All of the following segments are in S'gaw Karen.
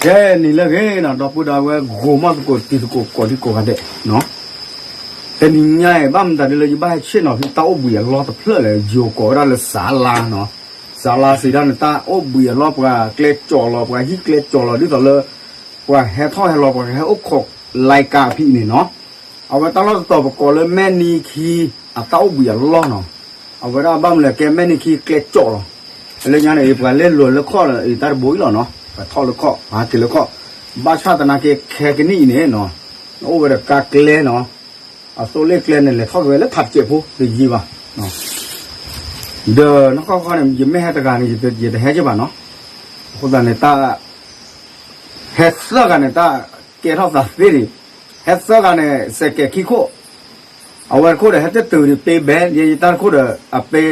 ကဲနံၤလၢအဂ့ၤနီၤ ဒီပုၢ်ဒီဝဲၢ် ဂီၤမီၢ်သကိးတံၤသကိး ကိးဒံကိးဂၤဒဲးနီၤ, တနံၤညါအံၤ ဘၣ်မနုၤဒ်လၢယဘၣ်ဟဲဆ့ၣ်နီၤဖဲတၢ်အိၣ်ဘှံးအလီၢ်တဖျၢၣ်လဲၣ် ယိၤကိးဝဲဒၣ်လၢစးလါနီၤ, စးလါစံးဒၣ်န့ၣ် တၢ်အိၣ်ဘှံးအလီၢ် ပှၤကျဲကၠီၤလီၤ ပှၤဟံၣ်ကျဲကၠီၤလီၤ ဒ်သိးလၢ ပှၤဟဲထီၣ်ဟဲလီၤ ပှၤကဟဲအိၣ်ခိးလံကၤဖံးန့ၣ်နီၤ, အဝဲတၢ်လီၢ်တတီၤပကိးလၢမဲၢ်နံခံ အတၢ်အိၣ်ဘှံးအလီၢ်နီၤ, အဝဲဒၣ်ဘၣ်မနုၤလဲၣ် ကဲမဲၢ်နံခံကျဲကၠီၤလီၤ, လၢညါန့ၣ် ပှၤလဲၤလိာ်လၢခီၣ်လၢအံၤတၢ်တဘိအံၤလီၤနီၤ ပှၤထီၣ်လၢခီၣ် ပှၤဟးက့ၤလၢခီၣ်, ဘၣ်ဆၣ်သနာ်က့ ခဲကနံၣ်အံၤန့ၣ်နီၤ အိၣ်ဝဲဒီးကါကျဲနီၤ, အသိလ့ၣ်ကျဲန့ၣ် လဲၤထီၣ်က့ၤဝဲလၢဖးတစဲးဖိတယံာ်ဘၣ် ဒီးနီၢ်ကီၢ်ဃီန့ၣ် ယမ့ၢ်ဟဲတဂၤန့ၣ် ယတဟဲက့ၤဘၣ်နီၤ, အဃိသတးန့ၣ် တၢ် ဟဲသၢဂၤန့ၣ် တၢ်ကဲထီၣ်သးသ့န့ၣ်, ဟဲသၢဂၤန့ၣ် စဲးကဲးခံခိၣ်, အဝဲတခိၣ်ဒီး ဟဲတတုၤန့ၣ် ပ့ဘဲ ယတၢ်တခိၣ်ဒီး အပ့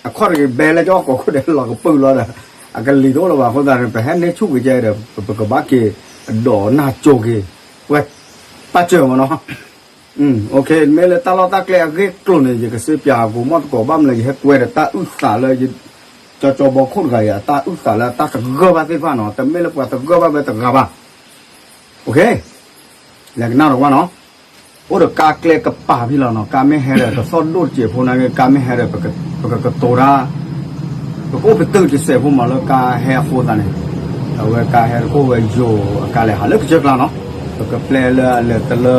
အခီၣ်တဂ့ၤဘဲလၢကီၢ်ကိးခိၣ်ဒီး လီၤကပုာ်လီၤဒီး အကလံၤတအိၣ်လၢၤဘၣ် အဃိသတးန့ၣ် ပဟဲန့ၢ်ဆူၣ်က့ၤကဲဒီး ပကဘၣ်က့ၤ ဒိးနၢ်ကၠိက့ၤ ပှဲၤတၢ်စၢၤမ့ၢ်နီၤ မ့ၢ်လၢတၢ်လီၢ်တၢ်ကျဲအဂ့ၢ်ကျိၤန့ၣ် ယကစ့ပၠးအဂီၢ်မီၢ်သကိး ဘၣ်မနုၤလဲၣ် ယဟဲကွဲဒီးတၢ်အုၣ်သးလၢ ကၠီကၠီဘီခိၣ်တဂၤအံၤ အတၢ်အုၣ်သးလၢအတၢ်သဂၢၢ်ဘၣ်သ့ၣ်တဖၣ်နီၤ, တမ့ၢ်လၢပှၤသဂၢၢ်ဘၣ်ဝဲတဂၤဘၣ်, လဲၤကနၣ်ဒီးကွၢ်နီၤ, အိၣ်ဒီးကါကျဲကပၤဖဲလီၤနီၤ, ကါမ့ၢ်ဟဲဒီး တသီၣ်ဒိၣ်တစဲးဖိန့ၣ် ကါမ့ၢ်ဟဲဒီး ပကကတိၤတၢ် ပကအိၣ်ပတုာ်တစဲးဖိမးလၢကါဟဲအဃိသတးန့ၣ်, အဝဲကါဟဲတခိၣ်ဝဲယိၤအကါလဲၤဟးလၢကစၢၢ်ကျါနီၤ, ပကပျဲလၢအလဲၤတလၢ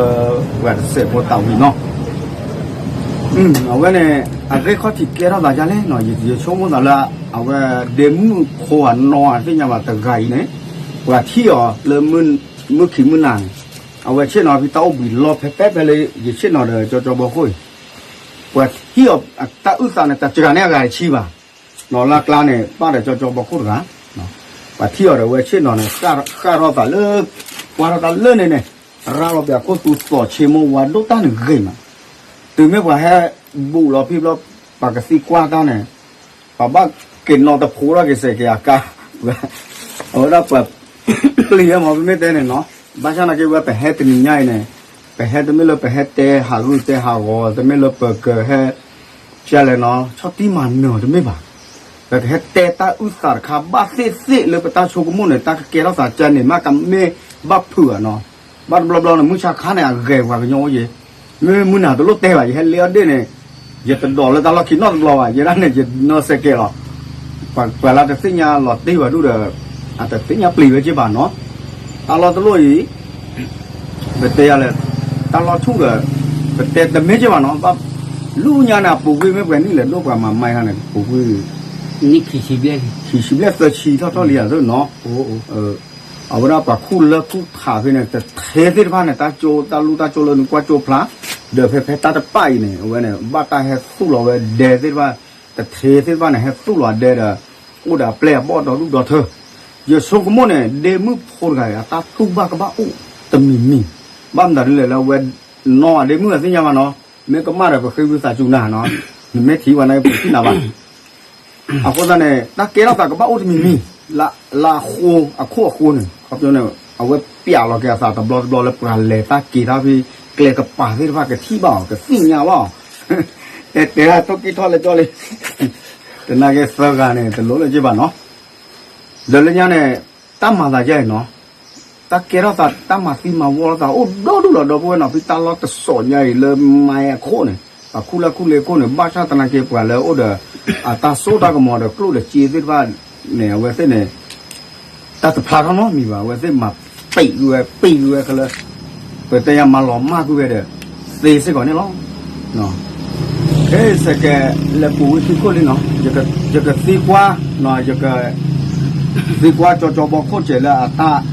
ပှၤတစဲးဖိတၢ်ဝံၤနီၤ အဝဲန့ၣ် အဂ့ၢ်ခီၣ်ထံးကဲထီၣ်သးဒ်လဲၣ်နီၤ, ယဆိကမိၣ်သးလၢ အဝဲဒ့မုၣ်ဖိအနီၢ်သ့ၣ်ညါဘၣ်တဂၤအံၤန့ၣ်, ပှၤထံၣ်အီၤလၢ မုၢ်ခံမုၢ်နၤန့ၣ်, အဝဲဆ့ၣ်နီၤဖဲတၢ်အိၣ်ဘှံးလီၢ်ဖဲဖဲဖဲလၢ ယဆ့ၣ်နီၤဒီးကၠီကၠီဘီခိၣ်အံၤ, ပှၤထံၣ်အီၤတၢ်အုၣ်သးန့ၣ် တစှၤန့ၢ်အဂၤတဆံဘၣ်, နီၤလၢကျါန့ၣ် ပၣ်ဒီးကၠီကၠီဘီခိၣ်တဂၤ ပှၤထံၣ်အီၤဒီးဝဲဆ့ၣ်နီၤန့ၣ် ဃၣ်ထီၣ်သးလၢ ကွၢ်ထီၣ်တၢ်လၢန့ၣ်န့ၣ်, ရၤလီၤပှၤခိၣ်သူသိးဆ့မိၢ်ဝါဒိၣ်တၢ်န့ၣ်ဂ့ၤမး, တုၤမ့ၢ်ပှၤဟဲဘူးလီၤဖံဘျီ ပှၤကသံကွၢ်တၢ်န့ၣ်, ပှၤဘၣ်က့ၤနီၣ်တဖိထီၣ်က့ၤစဲးက့ၤအကါ, အဝဲဒၣ်ပှၤပျံၤဝဲမး ပမ့ၢ်တဲန့ၣ်နီၤ, ဘၣ်ဆၣ်နာ်က့ဝဲပဟဲတနံၤညါအံၤန့ၣ်, ပဟဲတမ့ၢ်လၢပဟဲတဲဟးဂူာ်တဲဟးဂီၤ, တမ့ၢ်လၢပကဟဲ ကလဲၣ်နီၤ ဆီၣ်တံၢ်မၤနၢၤတမ့ၢ်ဘၣ်, ပကဟဲတဲတၢ်အုၣ်သးတခါဘၣ်သ့ၣ်သ့ၣ်လၢပတၢ်ဆိကမိၣ်န့ၣ် တၢ်ကကဲထီၣ်သးကဲန့ၣ် မ့ၢ်ကမ့ၢ်ဘၣ်ဖုးဧါနီၤ, ဘၣ်တဘျီဘျီန့ၣ် မုၢ်ဆါခါန့ၣ် အဂဲၤပှၤကညီအိၣ်ယဲ, မ့ၢ်မုၢ်နၤတလိၣ်တဲဘၣ် ယဟဲလ့အီၣ်ဒ့ၣ်န့ၣ်, ယတဒိးလၢတၢ်လီၢ်ခံနီတဘျီဘၣ်, ယဲဒၣ်န့ၣ် ယနီၢ်စဲးကဲးလီၤ, ပှၤလၢတသ့ၣ်ညါလီၤတံၢ်ဘၣ်ဒူၣ်ဒီး, အတသ့ၣ်ညါပျံၤဝဲက့ဘၣ်နီၤ, တၢ်လီၢ်တလိၣ်အံၤ ပတဲယၤလဲၣ်, တၢ်လီၢ်ဆူၣ်ဒီး, ပတဲတမ့ၢ်က့ဘၣ်နီၤ, ဘၣ်လူညါန့ၣ် အပူၤကွံာ်မ့ၢ်ပှဲၤနံၣ်လဲၣ် ဒိၣ်ပှၤမၤမၤခါန့ၣ် ပူၤကွံာ်, နံၣ်ခံဆံဘျဲၣ်, ခံဆံဘျဲၣ်သၢဆံထီၣ်ထီၣ်လံဧါသနီၤ, အဝဲဒၣ်ပှၤခူၣ်လၢခူၣ်ထးဖဲန့ၣ် တထ့သ့ၣ်တဖၣ်န့ၣ် တၢ်ကၠိတၢ်လူၢ်တၢ်ကၠိလၢနကွၢ်ကၠိဖျါ, ဒီးဖဲဖဲတၢ်တပၣ်အံၤန့ၣ် အဝဲန့ၣ် ဘၣ်တၢ်ဟဲသူၣ်လီၤဝဲဒဲသ့ၣ်တဖၣ်, တထ့သ့ၣ်တဖၣ်န့ၣ် ဟဲသူၣ်လီၤအဒဲဒီး, အိၣ်ဒီးအပျဲၢ်အဘီၣ်ဒီဒူၣ်ဒီထၢ, ယဆိကမိၣ်န့ၣ် ဒ့မုၣ်ဖိတဂၤအံၤ အတၢ်တူၢ်ဘၣ်ကဘၣ်အိၣ်တမံၤမံၤ, ဘၣ်မတၤဒ်လဲၣ်လၢအဝဲ, နီၢ်အဒ့မုၣ်အသ့ၣ်ညါဘၣ်နီၤ, မ့ၢ်ကမၣ်ဒီးပဃ့ဝံသးစူၤနၤနီၤ, နမ့ၢ်ထံၣ်ဝဲန့ၣ်ပထံၣ်နၤဘၣ် အဃိသတးန့ၣ် တၢ်ကဲထီၣ်သးကဘၣ်အိၣ်တမံၤမံၤ, လၢအဃိအခိၣ်အဃိန့ၣ်, ခီဖျိန့ၣ် အဝဲပျးလီၤက့ၤအသးတဘျီတဘျီလၢပှၤလဲၤတၢ်က့ၤတၢ်ဖဲကျဲကပၤသ့ၣ်တဖၣ်ကထံၣ်ဘၣ်အီၤ ကသ့ၣ်ညါဘၣ်အီၤ, တဲတဲဒၣ်ထိၣ်ကံၢ်ထီၣ်လဲၤကၠီလံ, တနာ်က့သၢဂၤန့ၣ် တလိၣ်လၢၤက့ဘၣ်နီၤ, ဒီးလၢညါန့ၣ်, တၢ်မၤသးဒ်အံၤနီၤ, တၢ်ကဲထီၣ်သးတၢ်မၤသံမၤဝီလိာ်သးအိၣ်ဒီဒူၣ်လီၤ ဒီပုၢ်ဝဲၢ်နီၤ ဖဲတၢ်လီၢ်တစိၤညါအံၤလၢမါအခိၣ်န့ၣ်, ပှၤခူၣ်လၢခူၣ်လ့ခိၣ်န့ၣ် ဘၣ်ဆၣ်သနာ်က့ပှၤလၢအအိၣ်ဒီး, အတၢ်စိတၢ်ကမီၤဒီးကျိၣ်ဒီးစ့သ့ၣ်တဖၣ်န့ၣ် အဝဲသ့ၣ်န့ၣ်, တၢ်တဖျါထီၣ်နီတမံၤဘၣ် အဝဲသ့ၣ်မၤပံာ်ကွံာ်ဝဲ ပံာ်ကွံာ်ဝဲခဲလၢာ်, ပတဲယၤမၤလီၤမၢ်ကွံာ်ဝဲဒီး, သ့စ့ၢ်ကီးန့ၣ်လီၤ ခဲစဲးကဲးလဲၤပူၤဝံၤထံခိၣ်လံနီၤ, ယကသံကွၢ်, ယက, သံကွၢ်ကၠီကၠီဘီခိၣ်စဲးလၢ,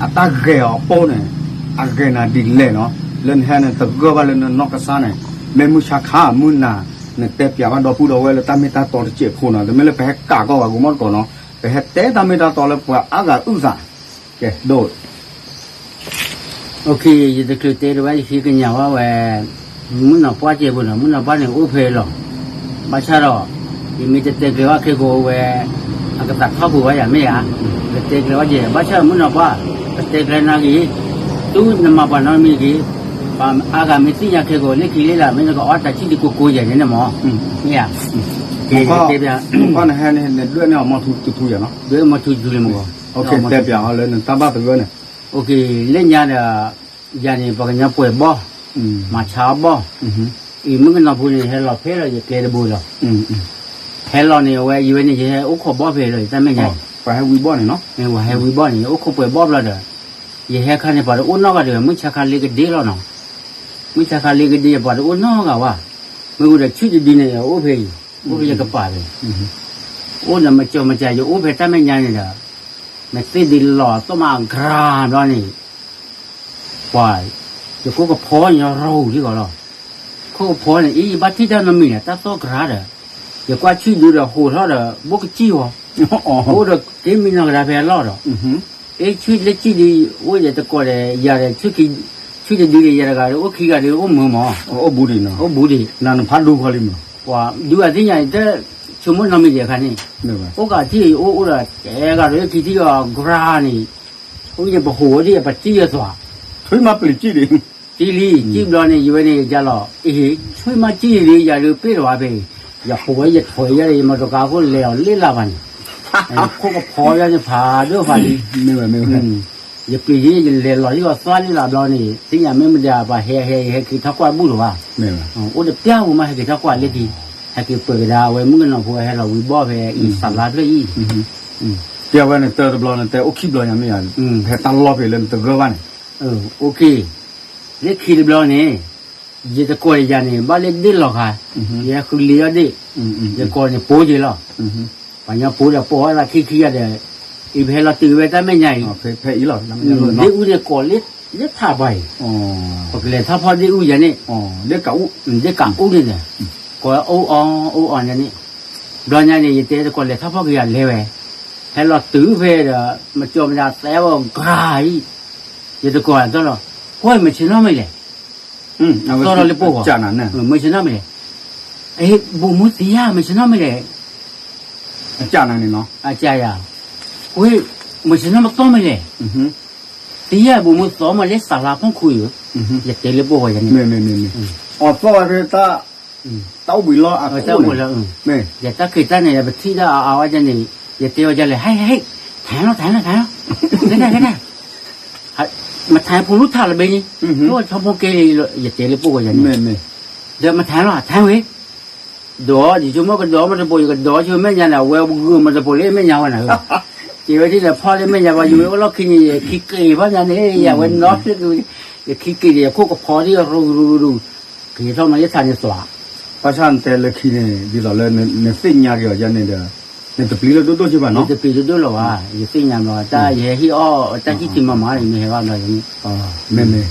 အတၢ်ဂဲၤအီၤပိၢ်န့ၣ်, အဂဲၤနၤဒ်လဲၣ်နီၤ, လၢနဟဲနတဂၢၢ်ဘၣ်လၢနနီၢ်ကစၢ်န့ၣ်, မ့ၢ်မုၢ်ဆါခါမုၢ်နၤ, နတဲပျးဘၣ်ဒီပုၢ်ဒီဝဲၢ်လၢတၢ်မ့ၢ်တၢ်တီတစဲးဖိနီၤ တမ့ၢ်လၢပဟဲကးကီၢ်ပှၤဂီၤမီၢ်တကိးနီၤ, ပဟဲတဲတၢ်မ့ၢ်တၢ်တီလၢပှၤအါဂၤအုၣ်သး, ကဲ, ယတချုးတဲတဝဲ ယဃ့ကညးဝဲဝဲ, မုၢ်နီၢ်ပှၢ်စဲးဖိနီၤ မုၢ်နီၢ်ပှၢ်န့ၣ်အိၣ်ဖဲလီၤ, ဘၣ်ဆၣ်ဒီး, ယမ့ၢ်တတဲကျဲၤဝဲခဲကိးဝဲ, အကသးထီၣ်ပူၤဝဲယၤမ့ၢ်ဧါ, ကတဲကျဲၤဝဲကဲ ဘၣ်ဆၣ်မုၢ်နီၢ်ပှၢ်, ပတဲကျဲၤနၤက့ၤ, တုၤနမၤပှၤနီတမံၤက့ၤ, ပှၤအါဂၤမ့ၢ်သ့ၣ်ညါခဲကိးလၢခံလ့လၢ မ့ၢ်နကအီၣ်တၢ်ဆံၣ်ဒံကိကိယဲၢ်န့ၣ်မး, မ့ၢ်ဧါ, ကဲ, တဲပျး, နဟဲန့ၣ် နဒွဲၣ်န့ၢ်အီၤမီထူတထူယၤနီၤ, ဒွဲၣ်မီထူတထူလံမး, တဲပျးအီၤလၢနတၢ်ဘၣ်သဂၢၢ်န့ၣ် လၢညါဒီး ယၤန့ၣ် ပှၤကညီပှဲၤဘီၣ်, မၤဆါအီၣ်ဘီၣ်, အံၤမုၣ်ကနီၤဖိန့ၣ် ဟဲလီၤဖဲလီၤယကျဲတဘိလီၤ. ဟဲလီၤန့ၣ် အဝဲယဝဲန့ၣ် ယဟဲအိၣ်ခိးဘီၣ်ဖဲလီၤ ယတၢ်မဲာ်ညါအံၤ, ပှၤဟဲဝံၤဘီၣ်န့ၣ်နီၤ, ပှၤဟဲဝံၤဘီၣ်န့ၣ် ယအိၣ်ခိးပှဲၤဘီၣ်ဘျီဒီး ယဟဲခါန့ၣ် ပှၤတအိၣ်နီတဂၤဒီး မုၢ်ဆါခါလ့ကဒ့လီၤနီၤ, မုၢ်ဆါခါလ့ကဒ့ ပှၤတအိၣ်နီတဂၤဝဲ, မ့ၢ်ဝံၤဒီးဆူၣ်တဒုန့ၣ် အိၣ်ဖဲအံၤ, အိၣ်ဖဲယကပၤဖဲ, အိၣ်ဒီးမကၠီမကၠီ ယအိၣ်ဖဲတၢ်မဲာ်ညါန့ၣ်ဒီး နသ့ၣ်ဒုးလီၤအသီၣ်မးအကြၤဘျီန့ၣ် ပှၤ ယခိၣ်ကဖီညီရီၤဟူးလံဂီၤလီၤ. ခိၣ်ကဖီန့ၣ် အံၤ ယဘၣ်ထံၣ်တၢ်နီတမံၤန့ၣ် တၢ်သီၣ်ကြၤဒီး ယကွၢ်ဆူၣ်ဒုဒီးဟူးထီၣ်ဒီး ဘိၣ်ကစံၣ်ဝီၤ, အိၣ်ဒီးက့မံနီၤကဒါဖဲအလီၢ်ဒီး အ့ ဆူၣ်လၢကံၣ်ဒု အိၣ်ယတကိးဒီးယၤဒီး ဆူၣ်တဒုဒီးယၤတဂၤဒီး အိၣ်ခံဂၤဒီး အိၣ်မုာ်မး, အိၣ်ဘူးဒံး, ဖးဒူခီလံမး, ပှၤဒုအသ့ၣ်ညါ တဆိကမိၣ်နီတမံၤဒံးအခါန့ၣ်, အိၣ်ကးထံၣ်အံၤ အိၣ်အိၣ်ဒီး တဲဂၤဒီး ခံထံၣ်အီၤကြၤန့ၣ် အဃိန့ၣ် ပဟူးဝဲဒ်အံၤ ပစံၣ်ယသွး, ထွံၣ်မးပျံၤစံၣ်ဒံး, စံၣ်လံ, စံၣ်ဘျီန့ၣ် ယဝဲန့ၣ်ယကလီၤ, အ့ ထွံၣ်မးစံၣ်ဒံး ယၤဒုးပ့ၢ်တဝါဖဲအံၤ, ယဟူးဝဲယထွဲယၤဒီး ယမၤတကါခိၣ်လဲၤအီၤလ့လၢ်ဘၣ်န့ၣ်, ခိၣ်ကဖီယၤန့ၣ် ဖးဒိၣ်ဖးလံ, ယပျံၤယဲ ယလဲၤလီၤဟံၣ်အီၤသွါလံလၢ်ဘျီန့ၣ် သ့ၣ်ညါမ့ၢ်မတၤပှၤဟဲဟဲ ယဟဲက့ၤထီၣ်ကွၢ်ဘူၣ်တဝါ, အိၣ်တပျၢ်ပူၤမး ဟဲက့ၤထီၣ်ကွၢ်လၢခံ, ဟဲက့ၤပှဲၤကဒါ အဝဲမုၣ်ကနီၤဖိဟဲလီၤဝံၤဘီၣ်ဖဲအံၤ စးလါဖျၢၣ်အံၤ ကဲဝဲန့ၣ် တၢတဘျီန့ၣ် တဲအိၣ်ခံဘျီညါမ့ၢ်ယၤ, ဖဲတၢ်လီၢ်ဖဲလၢနတဂၢၢ်ဘၣ်န့ၣ်, လၢခံတဘျီန့ၣ် ယတကိးယၤန့ၣ် ဘၣ်လၢဒ့ၣ်လီၤခါ, ယဟဲဃုလ့အီၣ်ဒ့ၣ်, ယကိးန့ၣ်ပိာ်က့ၤလီၤ, ပှၤညီပိာ်ဒီးပိာ်ဝဲသးခံခံဂၤဒီး, အံၤပဟဲလီၤတုၤဝဲတၢ်မဲာ်ညါအံၤ, ဒ့ၣ်အူန့ၣ်ကိးလၢထးပှၤအံၤ, ပကလဲၤထီၣ်ဖီၣ်ဒ့ၣ်အူယၤန့ၣ်, ဒ့ၣ်ကအူန့ၣ်ဒီး, ကိးအိၣ်အီၤအိၣ်အီၤန့ၣ်, ဘျီညါန့ၣ် ယတဲတကိးလဲၤထီၣ်ဖီၣ်က့ၤယၤလဲၤဝဲ, ဟဲလီၤတုၤဖဲဒီး မကၠီမတၤတဲဝဲအီၤကြၤအံၤ, ယတကိးတၢ်လီၤ, ကွၢ်မဲာ်ဆ့ၣ်နီၤမ့ၢ်လဲၣ်, သီၣ်ထီၣ်လၢပိာ်ဂီၤ, မဲာ်ဆ့ၣ်နီၤမ့ၢ်လဲၣ်, အ့ ဘိးမူသံယါ မဲာ်ဆ့ၣ်နီၤမ့ၢ်လဲၣ်, အကၢ်နၤန့ၣ်နီၤ, အကၢ်ယၤ, ဝဲ မဲာ်ဆ့ၣ်နီၤမသီၣ်မ့ၢ်လဲၣ်, သံယါဘိးမူသီၣ်မ့ၢ်လၢစးလါဖီၣ်ခိၣ်အံၤ, ယတဲလၢပိာ်ဂီၤယၤန့ၣ်, အသီၣ်ဝဲဖဲတၢ်, တၢ်အိၣ်ဘှံးလီၢ်အခိၣ်န့ၣ်, ယတၢ်ခံးတၢ်န့ၣ် ပထံၣ်ဒၣ်အါအါဝဲဒၣ်န့ၣ်, ယတဲဝဲဒၣ်လဲၣ် ဟဲ ဟဲ ဟဲ ထးလီၤ ထးလီၤ ထးလီၤ, ကဲဒၣ် ကဲဒၣ်, မထးဖိလူထးလီၤဘဲန့ၣ်, လီၤဆီဖိကဲလံ, ယတဲလၢပိာ်ဂီၤယၤန့ၣ်, ဒီးမထးလီၤ ထးဝဲ ဒီး ယဆိကမိၣ်ကဒီးမ့ၢ်တဘိး ယကဒီးဆိမဲာ်ညါန့ၣ် အဝဲဂုာ်မ့ၢ်တဘိးလၢမဲာ်ညါဝဲန့ၣ်, က့ၤဝဲဒ်လဲၣ်ဖီၣ်လၢမဲာ်ညါဘၣ် ယဝဲအိၣ်လီၢ်ခံန့ၣ် ယခံက့ၤဘၣ်ညါန့ၣ် ယဝဲနီၤ ယခံက့ၤဒီး ယခိၣ်ကဖီဒ်ရူၤရူၤရူၤ, က့ၤထီၣ်မးလၢထးန့ၣ်သွး, ဘၣ်ဆၣ်နတဲလၢခံန့ၣ် ဒ်သိးလၢနသ့ၣ်ညါက့ၤအီၤယၤန့ၣ်ဒီး နတပျံၤလၢဒိၣ်ဒိၣ်က့ဘၣ်နီၤ, တပျံၤဒိၣ်ဒိၣ်လီၤဘၣ် ယသ့ၣ်ညါဘၣ် တၢ်ယဟဲဟ့ၣ်အီၣ် တၢ်ဟံၣ်ထံမၤမၤန့ၣ် မ့ၢ်ဟဲဘၣ်ဘျီန့ၣ်, မ့မ့ၢ်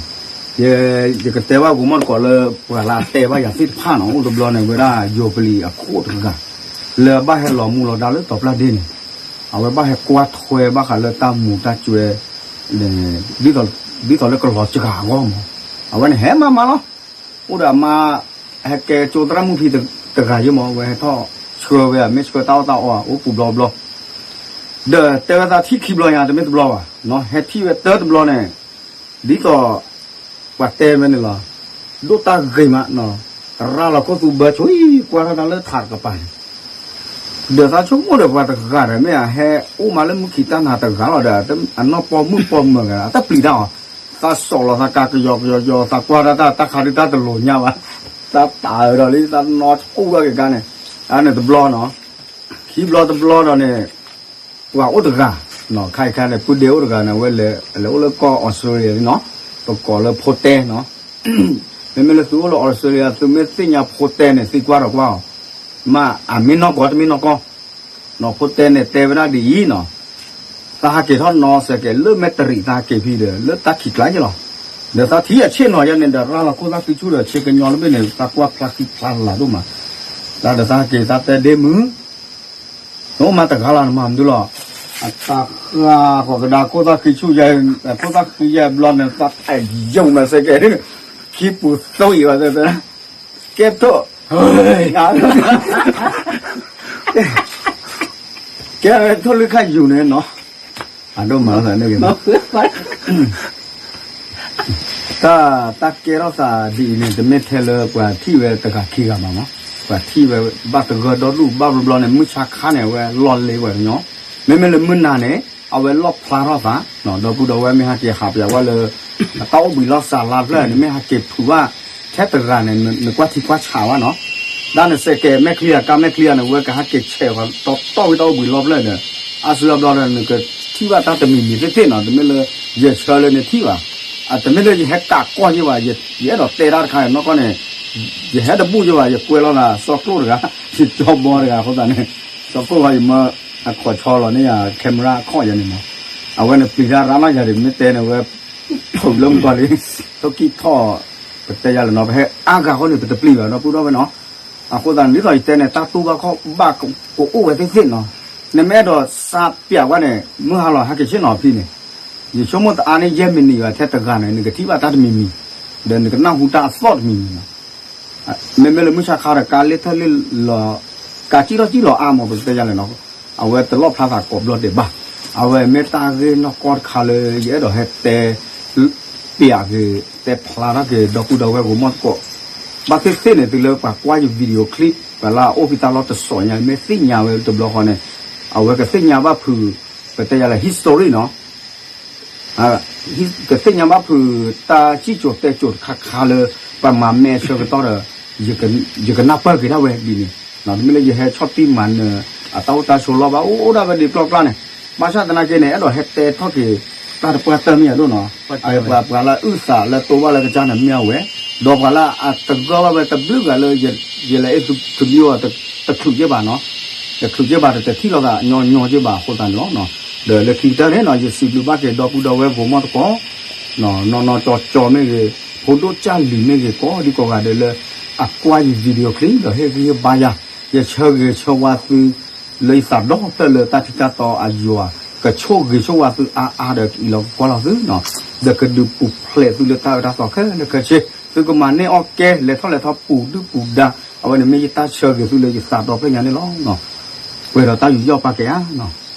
ယကတဲဘၣ်ကမီၢ်တကိးလၢ ပှၤလၢအတဲဘၣ်ယၤသ့ၣ်တဖၣ်နီၤ အိၣ်တဘျီန့ၣ် ဝဲဒၣ်ယိၤပလံၤအခိၣ်တဂၤ လၢအဘၣ်ဟဲလီၤမူလီၤဒါလၢတီၤပျၢ်ဒ့န့ၣ်, အဝဲဘၣ်ဟဲကွၢ်ထွဲဘၣ်ဃးလၢတၢ်မူၤတၢ်ကွဲၤ ဒ်သိးလၢကလီၤစှၤအဂီၢ်မး, အဝဲန့ၣ်ဟဲမၤမၤလီၤ, အိၣ်ဒီးအမါ ဟဲကဲကၠိသရၣ်မုၣ်ဖံတဂၤယ့မး အဝဲဟဲထီၣ်ဆှၢဝဲ မ့ၢ်ဆှၢတၢ်အီၣ်တၢ်အီ အိၣ်ပူၤဘျီဘျီ ဒီးတဲဝဲသးထံၣ်ခံဘျီညါ တမ့ၢ်တဘျီဘၣ်, ဟဲထံၣ်ဝဲတၢတဘျီန့ၣ်, ဒ်သိး ပှၤတဲဝဲန့ၣ်လီၤ, ဒိၣ်တၢ်ဂ့ၤမး, ရၤလီၤခိၣ်သူဘၢဆိ ကွၢ်ထီၣ်တၢ်လၢထးတကပၤန့ၣ်, ဒီးသးဆိကမိၣ်ဒီးပှၤတဂၤဒီး မ့ၢ်အဟဲအိၣ်မးလၢမုၢ်ခံတၢ်နၤတဂၤလီၤဒီး အနီၢ်ပီမုၣ်ပီမၢၤဂၤ အတပျံၤတၢ်အီၤ, သးစိာ်လီၤသးကါကယီကယီကယီ သးကွၢ်တၢ်တၢ်ခါဒုးတၢ်တလိၤညါဘၣ်, သးတၢ်အၢဒီးလံ သးနီၢ်ဆူၣ်ထီၣ်က့ၤကါန့ၣ်, အန့ၣ်တဘျီနီၤ, ခံဘျီတဘျီဒီးန့ၣ် ပှၤအိၣ်တဂၤ, ခါအံၤခါန့ၣ် ပုၢ်ဒ့အိၣ်တဂၤန့ၣ် အဝဲလဲၤအိၣ်လၢကီၢ်အီစထြ့လယါနီၤ, ပကိးလၢဖိတဲနီၤ, မ့မ့ၢ်လၢသုအိၣ်လၢအီစထြ့လယါ သုမ့ၢ်သ့ၣ်ညါဖိတဲန့ၣ် သံကွၢ်ဒီးကွၢ်အီၤ, မ့ၢ်အမ့ၢ်နီၢ်ကီၢ်တမ့ၢ်နီၢ်ကီၢ်, ဖိတဲန့ၣ်တဲဝဲဒၣ်ဒ်အံၤနီၤ, သးဟးက့ၤထီၣ်နီၢ်စဲးကဲးလၢမဲၣ်တရံး သးဟးက့ၤဖဲဒီး လၢတၢ်ခံးကျါယ့လီၤ, ဒီးသးထံၣ်အဆ့ၣ်နီၤယါန့ၣ်ဒီး ရၤလီၤခိၣ်သၣ်ဃံဆူၣ်ဒီး ဆ့ကညီလၢဘ့ၣ်န့ၣ် သးကွၢ်ဖျါဃံဖျါလၤဒိၣ်မး, တၢ်ဒီးသးဟးက့ၤသးတဲဒ့မုၢ် နအိၣ်မးတဂၤလီၤ နမၤမနုၤလီၤ, အတၢ်ဃၢ်ဃီၤကဒါခိၣ်သၣ်ဃံဆူၣ်ယါ, ခိၣ်သၣ်ဃံယါဘျီန့ၣ် သးဖးယိာ်မးစဲးကဲး, ခံပူၤသိအံၤဘၣ်တဲ, ကဲထိၣ်, ကဲထိၣ်လွံၢ်ခါယူၤန့ၣ်နီၤ, အဒိၣ်မးလီၤသးန့ၣ်ဂ့ၤမး တၢ် တၢ်ကဲထီၣ်သးဒ်အံၤန့ၣ် တမ့ၢ်ထဲလၢပှၤထံၣ်ဝဲတဂၤခံဂၤဘၣ်မး, ပှၤထံၣ်ဝဲဘၣ်တဂၢၢ်ဒီဒူၣ်ဘၣ်ဘျီဘျီန့ၣ် မုၢ်ဆါခါန့ၣ် အဝဲလီၢ်လ့ၤပှၤကညီ, မ့မ့ၢ်လၢမုၢ်နၤန့ၣ် အဝဲလီၣ်ဖျါထီၣ်သး ဒီပုၢ်ဒီဝဲၢ်မ့ၢ်ဟဲက့ၤဟးပၠးဝဲလၢ အတၢ်အိၣ်ဘှံးလီၢ်စးလါဖျၢၣ်န့ၣ် မ့ၢ်ဟဲက့ၤဖုးဘၣ် ထဲတဂၤန့ၣ် နကွၢ်ထံကွၢ်ဆးဘၣ်နီၤ, ဒၣ်နစဲးကဲးမဲာ်ချံအကါမဲာ်ချံအန့ၣ် ဝဲကဟဲက့ၤဆဲးဃီၤတီတီဝံၤတၢ်အိၣ်ဘှံးလီၢ်ဖျၢၣ်ဒီး အါစုအါဘျီဒီး နကထံၣ်ဘၣ်တၢ်တမံၤမံၤသ့ၣ်သ့ၣ်နီၤ, တမ့ၢ်လၢ ယဆၢလၢနထံၣ်ဘၣ်, တမ့ၢ်လၢယဟဲကးကီၢ်ယဘၣ်, ယအဲၣ်ဒိးတဲတၢ်တခါန့ၣ် နီၢ်ကီၢ်န့ၣ် ယဟဲတဘူၣ်ယဘၣ်, ယကွဲးလီၤသး စီၤကျိၣ်တဂၤ, ယကၠီဘီတဂၤအဃိသတးန့ၣ် စီၤကျိၣ်ခီယမၢ အခီၣ်ဆီလီၤန့ၣ်ယ camera အခီၣ်ယၤန့ၣ်မး, အဝဲန့ၣ်ပျံၤတၢ်ရၣ်နီၢ်ယၤဒ်မ့ၢ်တဲန့ၣ် ဝဲ ထိၣ်လၢမုၢ်ကီၢ်လံ, ထိၣ်ကံၢ်ထီၣ် ပတဲယၤလဲၣ်နီၤ, ပဟဲအါဂၤဃီန့ၣ် ပတပျံၤဘၣ်ဒီပုၢ်ဒီဝဲၢ်နီၤ, အဃိသတးန့ၣ် ဒ်သိးယတဲန့ၣ် တၢ်တူၢ်ဘၣ်ခီၣ်ဘၣ်ကအိၣ်ဝဲသ့ၣ်သ့ၣ်နီၤ, နမ့ၢ်အဲၣ်ဒိးစးပၠးဝဲန့ၣ် မုၢ်ဟါလီၤဟဲက့ၤဆ့ၣ်နီၤဖံန့ၣ်, ယဆိကမိၣ်တအါန့ၢ်ယဲၢ်မံးနံးဘၣ် ထဲတဂၤန့ၣ် နကထံၣ်ဘၣ်တၢ်တမံၤမံၤ, ဒီးနကနၢ်ဟူတၢ်အသီၣ်တမံၤမံၤနီၤ မ့မ့ၢ်လၢမုၢ်ဆါခါဒီး ကါလ့ၢ်ထၢၣ်လ့ၢ်လီၤ, ကါစံၣ်ထီၣ်စံၣ်လီၤအါမး ပကတဲယၤလဲၣ်နီၤ, အဝဲတလီၣ်ဖျါသးကိးဘျီဒဲးဘၣ်, အဝဲမ့ၢ်တၢ်ဂ့ၢ်နီၢ်ကီၢ်တခါလၢ ယအဲၣ်ဒိးဟဲတဲ ပျးက့ၤ တဲဖျါထီၣ်က့ၤ ဒီပုၢ်ဒီဝဲၢ်ဂိၤမီၢ်သကိး, ဘၣ်သ့ၣ်သ့ၣ်န့ၣ် တုၤလၢပှၤကွၢ်ယ video clip ပှၤလၢအအိၣ်ဖဲတၢ်လီၢ်တစိၤညါ မ့ၢ်သ့ၣ်ညါဝဲတဘျီဃီန့ၣ်, အဝဲကသ့ၣ်ညါဘၣ်ဖုး ပတဲယၤလဲၣ် history နီၤ ကသ့ၣ်ညါဘၣ်ဖုး တၢ်စံၣ်စိၤတဲစိၤတခါခါလၢ ပမၤမဲာ်ဆၢကတီၢ်ဒီး ယကနၢ်ပၢၢ်က့ၤဒၣ်ဝဲဒ်န့ၣ်, တမ့ၢ်လၢယဟဲဆီၣ်တံၢ်မၤနၢၤ အတၢ်အိၣ်တၢ်ဆိးလီၢ်ဘၣ် အိၣ်ဒၣ်ဝဲဒ်ကျီၢ်ကျၢၢ်န့ၣ်, ဘၣ်ဆၣ်သနာ်က့န့ၣ် အဲၣ်ဒိးဟဲတဲထီၣ်က့ၤ တၢ်တပှၢ်တၢၢ်မ့ၢ်ယၤဒိၣ်နီၤ, ပှၤလၢအုၣ်သးလၢတိဘၣ်လၢကစၢ်န့ၣ်မ့ၢ်အဝဲ, ဒီးပှၤလၢအတဂၢၢ်ဘၣ်ဝဲတဘျုးဂၤလၢ ယလဲၤအ့ၣ်သုမံၤအီၤ တချုးက့ဘၣ်နီၤ, တချုးက့ဘၣ် တထံၣ်လိာ်သးညီညီက့ဘၣ်အဃိသတးန့ၣ်လီၤ. ဒီးလၢခံကတၢၢ်န့ၣ်နီၤ ယစံးဘျုးဘၣ်က့ၤဒီပုၢ်ဒီဝဲၢ်ဂိၤမီၢ်သကိး နီၢ်နီၢ်ကၠီကၠီမ့ၢ်ဂ့ၤ, ဖိဒိၣ်ကၢ်လံၤမ့ၢ်ဂ့ၤ ကိးဒံကိးဂၤဒဲးလၢ အကွၢ်ယ video clip ဒီးဟ့ၣ်ဂံၢ်ဟ့ၣ်ဘါယၤ, ယဆၢဂ့ၤဆၢဝါသု လၢယသးဒီဖျၢၣ်လၢတၢ်ထံတၢ်တီအယွၤ ကဆိၣ်ဂ့ၤဆိၣ်ဝါသုအါအါဒီးကအံးလီၤကွၢ်လီၤသုနီၤ, ဒီးကဒုးပူၤဖျဲးသုလၢတၢ်အၢတၢ်သီခဲလၢာ်ခဲဆ့, သုကမၤန့ၢ်အီၣ်ကဲ လဲၤထီၣ်လဲၤထီပူၤဒုၣ်ပူၤဒါ, အဝဲန့ၣ်မ့ၢ်ယတၢ်ဆၢဂ့ၤသုလၢယသးဒီဖျၢၣ်ညါန့ၣ်လီၤ. ပှဲၤဒီးတၢ်ယူးယီၣ်ပာ်ကဲဧါနီၤ.